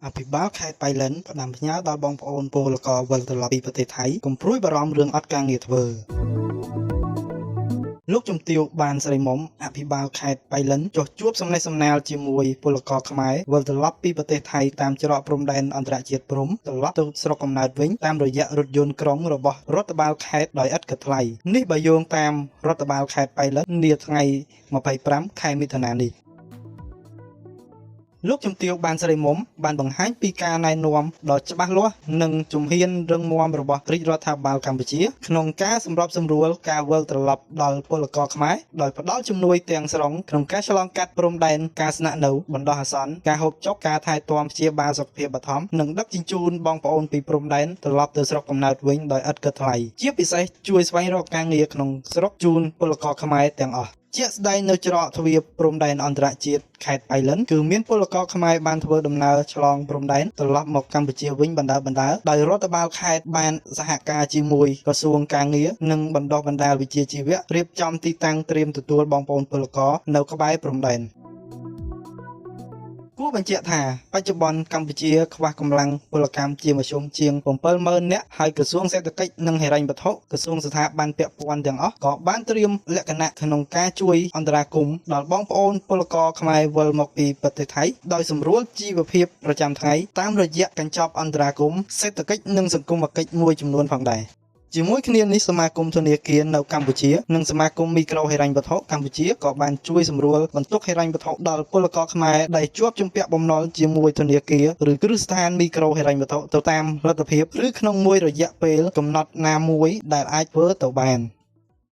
អភិបាលខេត្តប៉ៃលិនផ្ដាំផ្ញើដល់បងប្អូនពលករវិលត្រឡប់ពីប្រទេសថៃកុំព្រួយបារម្ភរឿងអត់ការងារធ្វើលោកជំទាវបានស្រីមុំអភិបាលខេត្តប៉ៃលិនចុះជួបសំណេះសំណាលជាមួយពលករខ្មែរវិលត្រឡប់ពីប្រទេសថៃតាមច្រកព្រំដែនអន្តរជាតិព្រំត្រឡប់ទៅស្រុកកំណើតវិញតាមរយៈរថយន្តក្រុងរបស់រដ្ឋបាលខេត្តដោយឥតគិតថ្លៃនេះបើយោងតាមរដ្ឋបាលខេត្តប៉ៃលិននាថ្ងៃ25ខែមិថុនានេះលោកជំទាវបានស្រីមុំបានបង្ហាញពីការណែនាំដ៏ច្បាស់លាស់និងជំហានរឹងមាំរបស់រាជរដ្ឋាភិបាលកម្ពុជាក្នុងការសម្របសម្រួលការវិលត្រឡប់ដល់ពលករខ្មែរដោយផ្ដល់ជំនួយទាំងស្រុងក្នុងការឆ្លងកាត់ព្រំដែនការស្នាក់នៅបណ្ដោះអាសន្នការហូបចុកការថែទាំព្យាបាលសុខភាពបឋមនិងដឹកជញ្ជូនបងប្អូនពីព្រំដែនត្រឡប់ទៅស្រុកកំណើតវិញដោយឥតគិតថ្លៃជាពិសេសជួយស្វែងរកការងារក្នុងស្រុកជូនពលករខ្មែរទាំងអស់ជាក់ស្ដែងនៅច្រកទ្វារព្រំដែនអន្តរជាតិខេត្តប៉ៃលិនគឺមានពលករខ្មែរបានធ្វើដំណើរឆ្លងព្រំដែនត្រឡប់មកកម្ពុជាវិញបណ្ដើរៗដោយរដ្ឋបាលខេត្តបានសហការជាមួយក្រសួងការងារនិងបណ្ដុះបណ្ដាលវិជ្ជាជីវៈរៀបចំទីតាំងត្រៀមទទួលបងប្អូនពលករនៅក្បែរព្រំដែនគួរបញ្ជាក់ថាបច្ចុប្បន្នកម្ពុជាខ្វះកម្លាំងពលកម្មជាមធ្យមជាង70000នាក់ហើយក្រសួងសេដ្ឋកិច្ចនិងហិរញ្ញវត្ថុក្រសួងស្ថាប័នពាក់ព័ន្ធទាំងអស់ក៏បានត្រៀមលក្ខណៈក្នុងការជួយអន្តរាគមន៍ដល់បងប្អូនពលករខ្មែរវិលមកពីប្រទេសថៃដោយសម្រួលជីវភាពប្រចាំថ្ងៃតាមរយៈកញ្ចប់អន្តរាគមន៍សេដ្ឋកិច្ចនិងសង្គមគិច្ចមួយចំនួនផងដែរជាមួយគ្នានេះសមាគមធនាគារនៅកម្ពុជានិងសមាគមមីក្រូហិរញ្ញវត្ថុកម្ពុជាក៏បានជួយសម្រួលបន្ទុកហិរញ្ញវត្ថុដល់ពលករខ្មែរដែលជាប់ជំពាក់បំណុលជាមួយធនាគារឬគ្រឹះស្ថានមីក្រូហិរញ្ញវត្ថុទៅតាមលទ្ធភាពឬក្នុងមួយរយៈពេលកំណត់ណាមួយដែលអាចធ្វើទៅបាន។